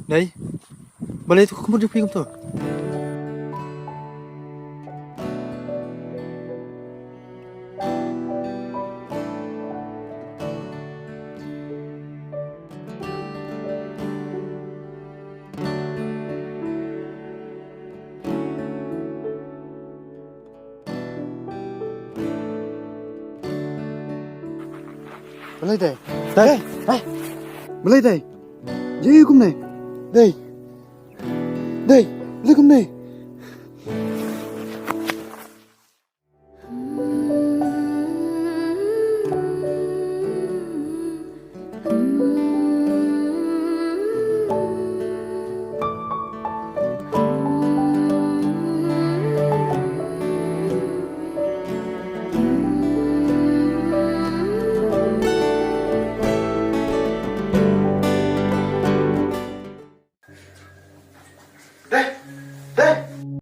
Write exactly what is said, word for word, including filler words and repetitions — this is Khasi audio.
Dei. Balei to ka mut jong phi kumto? Balei dei? Dei. Dei. Balei dei? Dei kumne. Dei. Dei. Balei kumne? Dei, dei,